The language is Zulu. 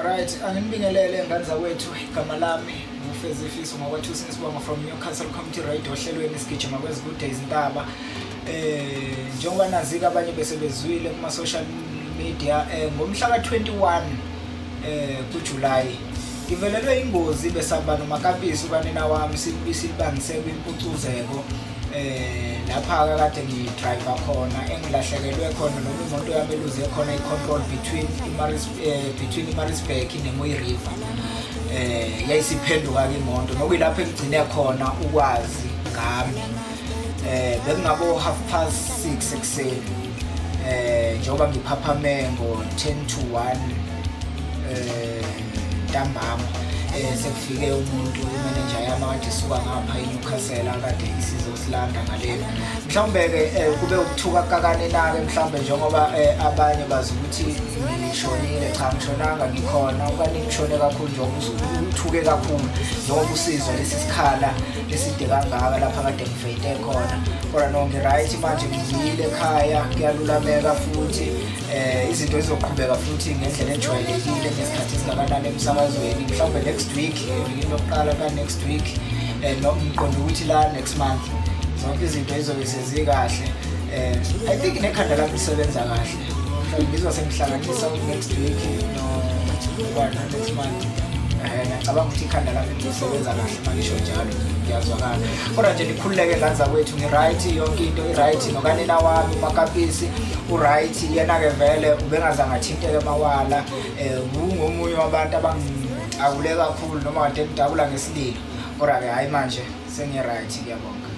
Alright, anginibingelele ngane zakwethu, igama lami nguFezifiso ngwakwathusi Sibonga from Newcastle Community Radio ohlelweni sigijima kwezikude izintaba. Njengoba nazika abanye bese bezwile kuma social media ngomhla ka-21 kuJuly ngivelelwe ingozi besamba noMakapisi ukanina wami silibangise kwimpucuzeko lapha kade ngidriver khona engilahlekelwe khona noma imoto yami eluze khona i-control between iMaris between iMaritzburg neMooi River. Yayisiphenduka ke imoto nokuyilapho engigcine khona ukwazi ngami. Bekungabo 6:30 ekuseni, njengoba ngiphaphame ngo 10 to 1 ntambama, sekufike umuntu, imanager yami akade isuka ngapha eNewcastle akade isizosilanda ngalena. Mhlawumbe-ke kube ukuthuka kakane na-ke mhlawumbe njengoba abanye bazi ukuthi ngishonile. Cha, ngishonanga, ngikhona. Okanye ngishone kakhulu njengoba uthuke kakhulu njengoba usizwa lesi sikhala eside kangaka lapha kade ngifeyinte khona, kodwa no, ngi-right manje, ngibuyile ekhaya, kuyalulameka futhi. Izinto zizoqhubeka futhi ngendlela ejwayelekile ngesikhathi esingakanani emsakazweni, mhlawumbe next week, evikini lokuqala ka-next week, noma ngiqonde ukuthi la next month zonke izinto zizobe sezikahle. I think nekhanda lami lisebenza kahle. Mhlawumbe ngizwa sengihlanganisa next week no no next month. Ngiyacabanga ukuthi ikhanda lami lisebenza kahle uma ngisho njalo, ngiyazwakala. Kodwa nje nikhululeke ngane zakwethu, ngi-right, yonke into i-right, nokanina wami uMakapisi u-right. Yena-ke vele ubengazange athinteke mawala, ungomunye wabantu abangidakule kakhulu noma kade ngidakula ngesililo, kodwa-ke hhayi, manje sengi-right, ngiyabonga.